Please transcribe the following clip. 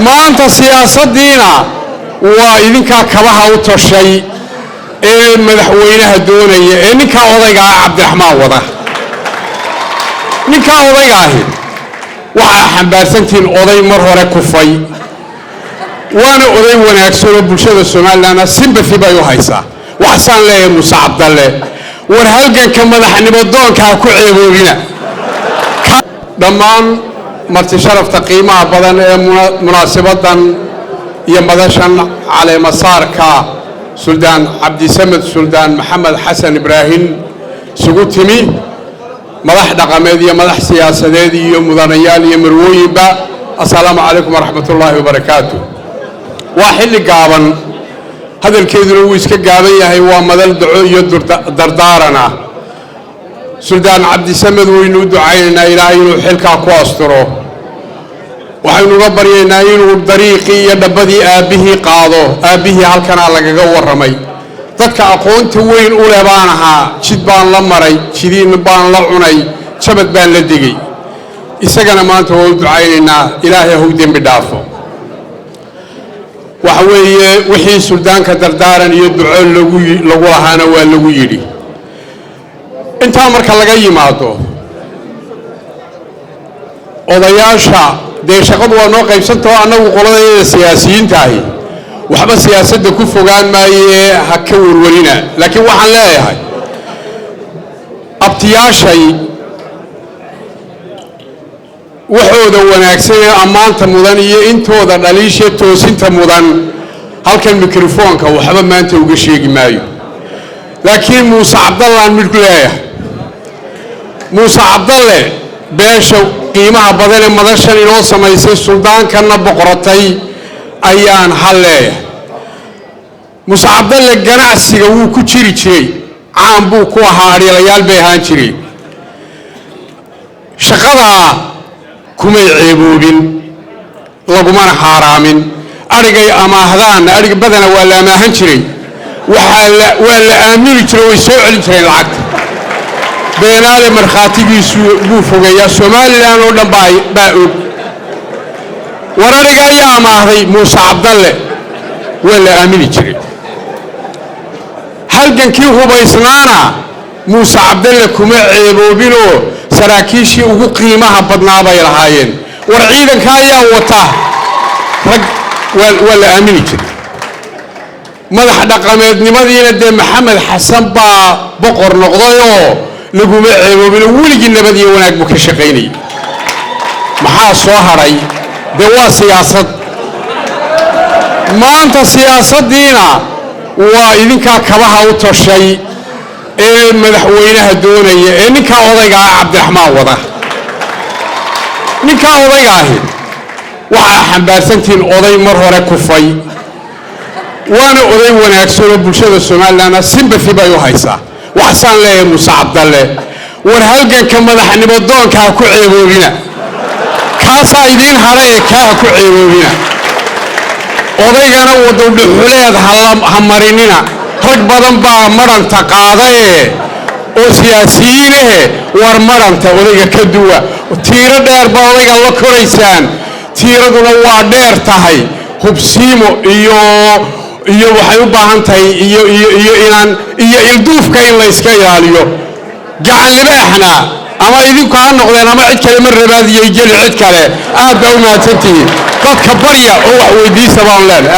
Maanta siyaasaddiina waa idinkaa kabaha u toshay ee madaxweynaha doonaya ee ninkaa odayga ah Cabdiraxmaan wada. Ninkaa odayga ahi waxaa xambaarsantihiin oday mar hore kufay, waana oday wanaagsanoo bulshada Somalilandna sympathy bay u haysaa. Waxsaan leeyahay Muuse Cabdalle, war halganka madaxnimo doonka ha ku ceeboobina. Dhammaan marti sharafta qiimaha badan ee munaasibadan iyo madashan caleemasaarka Suldaan Cabdisamed Suldaan Maxamed Xasan Ibraahim isugu timi, madax dhaqameed iyo madax siyaasadeed iyo mudanayaal iyo marwooyinba, assalaamu calaykum waraxmat ullaahi wabarakaatu. Waa xilli gaaban, hadalkeeduna wuu iska gaaban yahay. Waa madal duco iyo dardaaran ah. Suldaan Cabdisamed waynu u ducaynaynaa Ilaahay inuu xilkaa ku asturo. Waxaynu uga baryaynaa inuu dariiqii iyo dhabbadii aabbihii qaado. Aabbihii halkanaa lagaga warramay. Dadka aqoonta weyn u leh baan ahaa. Jid baan la maray, jidiin baan la cunay, jabad baan la degay. Isagana maanta waa u ducaynaynaa, Ilaahay haw dembi dhaafo. Waxa weeye, wixii suldaanka dardaaran iyo duco lagu lahaana waa lagu yidhi. Intaa marka laga yimaado, odayaasha dee shaqadu waa noo qaybsantao. Annagu qoladayada siyaasiyiintaahi waxba siyaasadda ku fogaan maayee, ha ka werwarina. Laakiin waxaan leeyahay abtiyaashay waxooda wanaagsan ee ammaanta mudan iyo intooda dhaliisha toosinta mudan halkan mikrofoonka waxba maanta uga sheegi maayo. Laakiin Muuse Cabdallaan midh ku leeyahay. Muuse Cabdalle, beesha qiimaha badan ee madashan inoo samaysay, suldaankanna boqoratay, ayaan hal leeyahay. Muuse Cabdalle ganacsiga wuu ku jiri jiray, caan buu ku ahaa, adhiilayaal bay ahaan jireen. Shaqadaa kumay ceeboobin, lagumana xaaraamin. Adhigay amaahdaan, adhig badana waa la amaahan jiray, waa la aamini jiray, way soo celin jireen lacagta. Beenaale markhaatigiisu buu fogeeyaa, Somalilan oo dhan baa og. War adhiga ayaa amaahday Muuse Cabdalle, waa la aamini jiray. Halgankii hubaysnaana Muuse Cabdalle kuma ceeboobinoo saraakiishii ugu qiimaha badnaa bay lahaayeen. War ciidanka ayaa wata rag, waa la aamini jiray. Madax dhaqameednimadiina dee Maxamed Xasan baa boqor noqdayoo laguma ceeboobinoo weligii nabad iyo wanaag buu ka shaqaynayay. Maxaa soo hadhay? Dee waa siyaasad. Maanta siyaasaddiina waa idinkaa kabaha u toshay ee madaxweynaha doonaya ee ninkaa odayga ah Cabdiraxmaan wada. Ninkaa odayga ahi waxaa xambaarsantihiin oday mar hore kufay, waana oday wanaagsanoo bulshada Somalilandna sympathy bay u haysaa. Waxsaan leeyahay Muuse Cabdalle, war halganka madaxnimo doonka ha ku ceeboobina. Kaasaa idiin hadha ee kaa ha ku ceeboobina. Odaygana wadowdhuxuleed ha marinina. Rag badan baa maranta qaadae oo siyaasiyiinahe. War maranta odayga ka duwa. Tiiro dheer baa odayga la koraysaan, tiiraduna waa dheer tahay. Hubsiimo iyo waxay u baahan tahay iyo inaan iyo ilduufka in la iska ilaaliyo. Gacan libaaxna ama idinku ha noqdeen ama cid kale, ma rabaadiyey geli cid kale. Aad baa u mahadsantihiin. Dadka barya oo wax weydiista baanu leenahay.